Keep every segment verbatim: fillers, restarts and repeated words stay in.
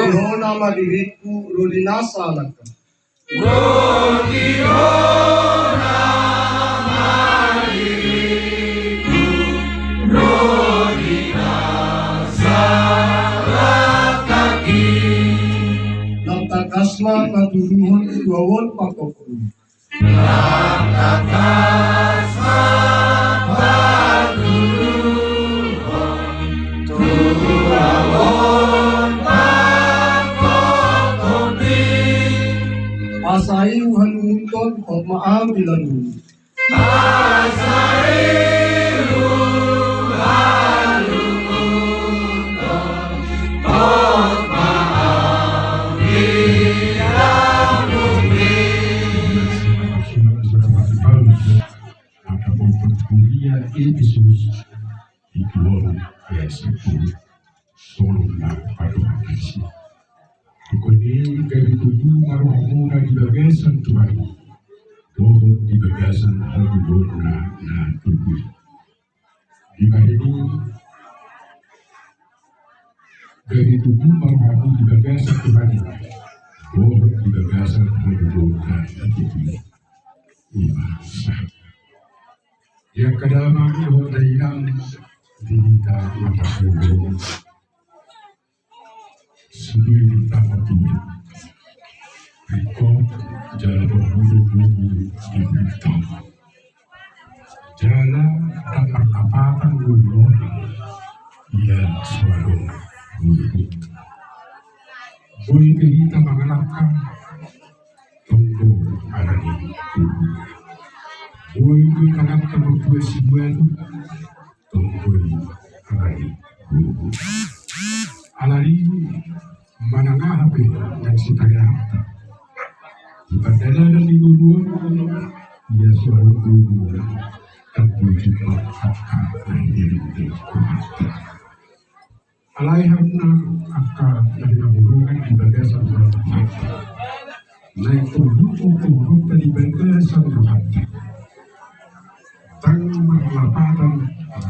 Ro nama diriku, ro di nasa langkang. Ro di ro nama diriku, ro di nasa langkangki. Lam tangkas ma patuduhon, tuaon pangkokhon. Lam tangkas ma patuduhon, tuaon pangkokhonmi. Asa i huhalungunhon, hot ma ahu di laluhon. Asa i huhalungunhon, hot ma ahu di laluhonmi. Paulus, angka pongpong huria Epesus, di tuaon, ya, sepuluh. Songon na padohan disi. Ingkon i gabe togu ma rohamuna di bagasan Tuhan i, dohot di bagasan hagogoonna na togu i. Dibahen i, gabe togu ma rohamu di bagasan Tuhan i, dohot di bagasan hagogoonna na togu i. Ima sahat. Di angka damang dohot dainang, di hita na marhaha-, sude hita martudu. Ringkot jala parhundul di hita. Jala ndang marlapatan gogo ia so adong gogo. Boi pe hita mangalangka, tong do alani gogo. Boi pe tanganta martua sibuatu, tong do alani gogo. Alani i manang aha pe ndang sitangihonta. Di pardalanan ni gogo on, ia so adong gogo, tong boi jumpa angka na hinaholongan ni Tuhanta. Alai hamu angka na hinaholongan di bagasan Tuhanta, naeng tong huhut huhut di bagasan Tuhanta. Ndang marlapatan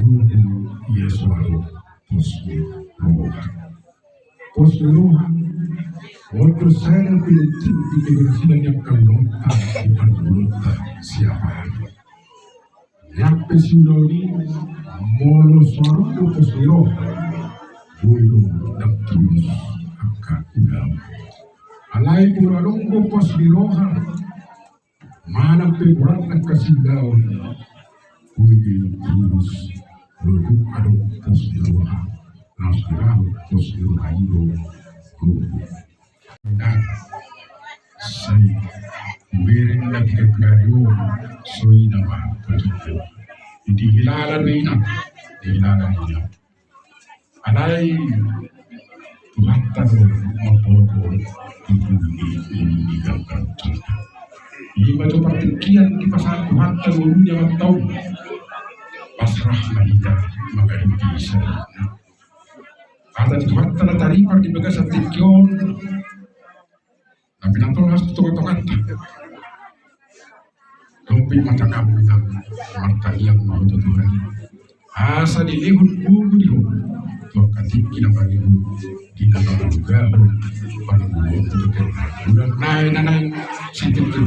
gogo ia so adong pos ni roha. Pos ni roha on do sada pinunjukna di keberhasilan ni angka ulaonta di parngoluonta siapari. Nang pe siulaon i, molo so adong do pos ni roha, boi do ndang tulus angka ulaon. Alai molo adong do pos ni roha, manang pe borat angka siulaon, boi do tulus, molo adong pos ni roha. Na so didok pos ni roha i do gogo. Nah, sai hubereng na di gari on, so i nama patuduhon. Dihilala do i na, dihilala do i na. Alai Tuhanta do mamboto tutu di, di, di ganggan. Ima tu partingkian dipasahat Tuhanta do ngolu ni amanta on. Pasrah ma hita mangadopi sada. Hata ni Tuhanta na taripar di bagasan tingki on. Tapi na tolhas tu tongatonganta. Lopi ma tanganmu inang, martangiang ma ho tu Tuhan i. Asa dilehon gogo di ho tu angka tingki na pangido, di na pangido gabe pangido tu tingki. Udah nae na nae sitik tu.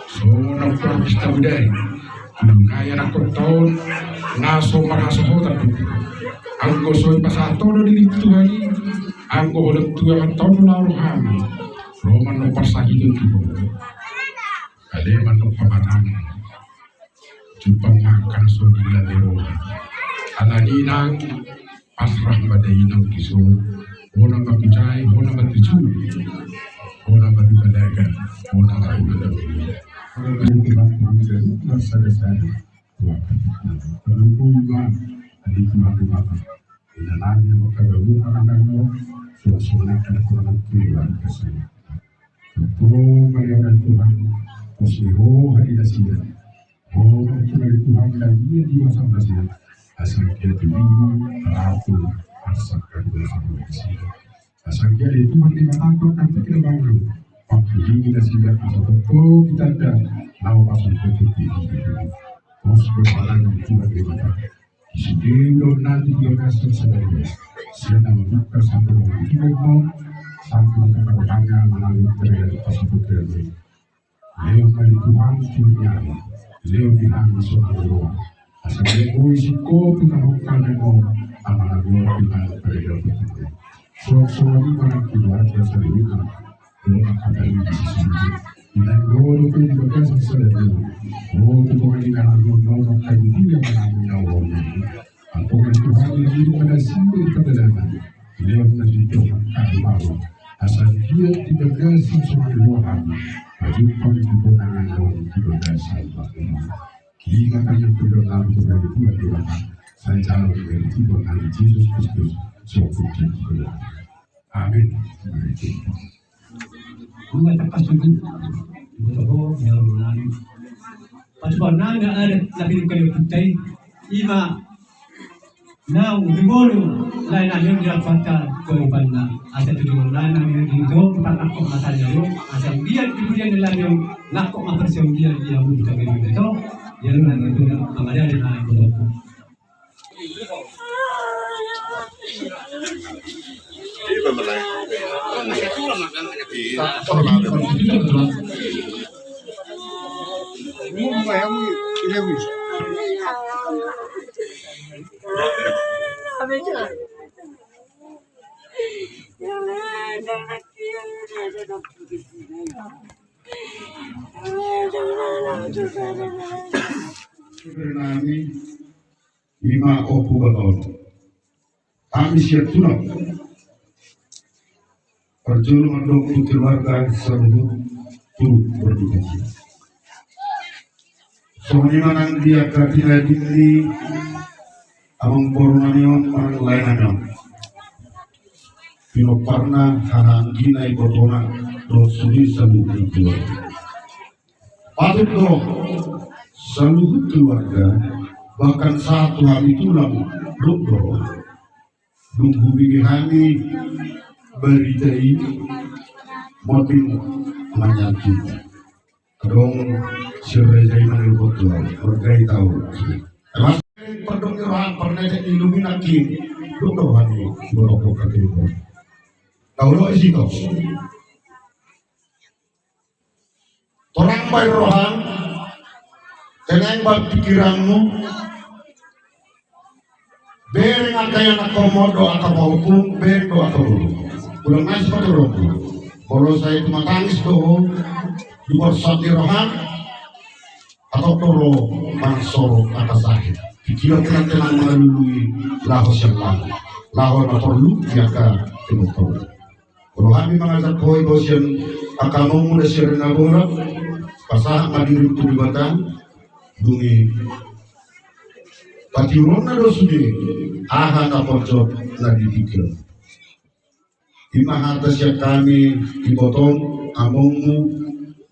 So na parpista budari. Nunga ia na hot taon na so marhasohotan do. Anggo so dipasahat ho do dirim tu Tuhan i, anggo holan tu ia mantau do na roham. Ro manang parsahiton tu ho. Ale manang pamatangan. Jumpang makan so di lale roha. Alani nang. Pasrah ma da inang di son. Bona ma tu jae, bona ma tu julu. Bona ma tu balaga, bona ma tu balaga. Masa-masa. Wah, terlupa ma. Tadi cuma tu mata. Ina nami yang kagak lupa anak lo. Suasana kada kurang keluar kesana. Tuhan, mari orang Tuhan. Pos ni roha di nasida. Oh, Tuhan, Tuhan, dan ia di masa-masa. Asa dia tu minggu, teratur, asa kedua sama nasida. Asa dia di Tuhan di mata Tuhan, kan kita bangun. Waktu ini nasida, asa betul kita ada. Lau masuk ke Tuhan. Pos berhala di Tuhan di mata. Di sini, udah nanti dia kasih sadar. Saya nama buka sampai dengan Tuhan. Sambil kita bertanya mengalir dari pasal putih. Lehon ma di Tuhan suhut nyawa, lehon di hami sonang ni roha. Asa boi singkop tu hami on, amanami on di hami pada jauh bertemu. Suang-suang i manang keluarga saluhutna. Doa kata ini sesungguhnya. Inang doa doa di bagasan sadari on. Oh, tu pengalingan doa doa kami tidak menanggung nyawa. Ampun Tuhan, yang hidup pada sini pada damai. Lehon na di Tuhan kami bawa. Asa dia di bagasan sonang ni roha. Pajumpang di bonangan on di bagasan bakti. Ima kami yang berdoa dalam Tuhan di Tuhan di bawah. Saya calon dari Tuhan Yesus Kristus. Sokut di Tuhan. Amin. Amin. Dua tangkas tujuh. Iboto ho, ya Allah. Pasupanan na ada, tapi di kayu putih. Ima. Naung di bolu, lae nami on di Alfata, kau panna. Asa tu di bolu, lae nami on di do, panna kok matanya lo. Asa biar di bulan di lae nami on, lakok mapersiong dia, dia butuh kami di beto. Ya lu nami on, pangadari nami on. Nami. Ima Ompu Bagaon. Hami sian Tulang. Parjolo mandok tu keluarga saluhut turut berduka cita. Songon i manang di angka tina dini amang boru nami on manang lae nami on. Pinomparna haha anggina ibotona dohot sude saluhut keluarga. Patut do saluhut keluarga, bahkan sahat tu hami Tulang, dok do. Dung hubege hami barita i, moting manyakin. Adong si Reza i manelpon tu au, marga i tau. Emang pardongan ni rohang, parnetek ni lumi nangkin. Dok do hami, borok-borok kaki. Tau do isi tau. Torang baen roham, tenang baen pikiranmu, bereng angka ianakhonmu do angka pahompum, bereng do angka boru. Ulang nai sipaturonmu. Molo sai tumatangis do ho, di borsak ni roham, atau toro manang sorop angka sahit. Pikiran tenang-tenang mangalului laho sian laho. Laho na porlu di angka timur-timur. Molo hami mangajak ho, iboto sian angka amongmu na sian Rinabola, pasahat ma dirim tu Debata, dung i patiuronna do sude aha na ponjot na di tingki on. Ima hata sian hami ibotom, amongmu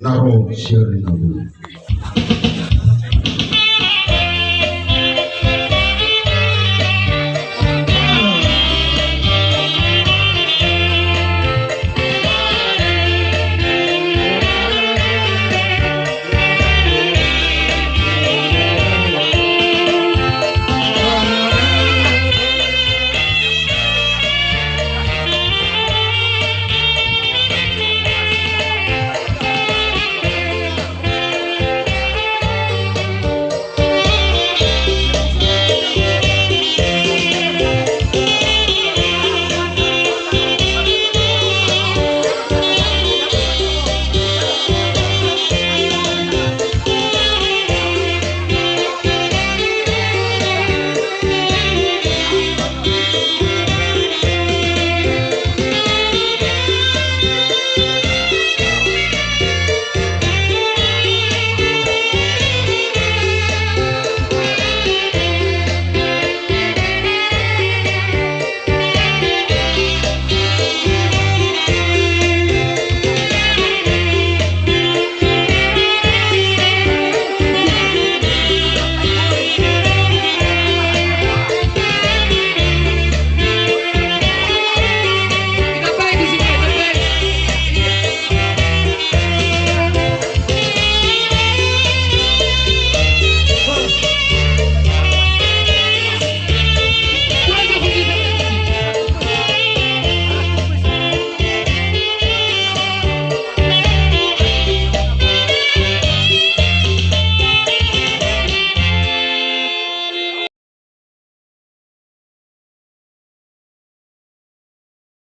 na ro sian Rinabola.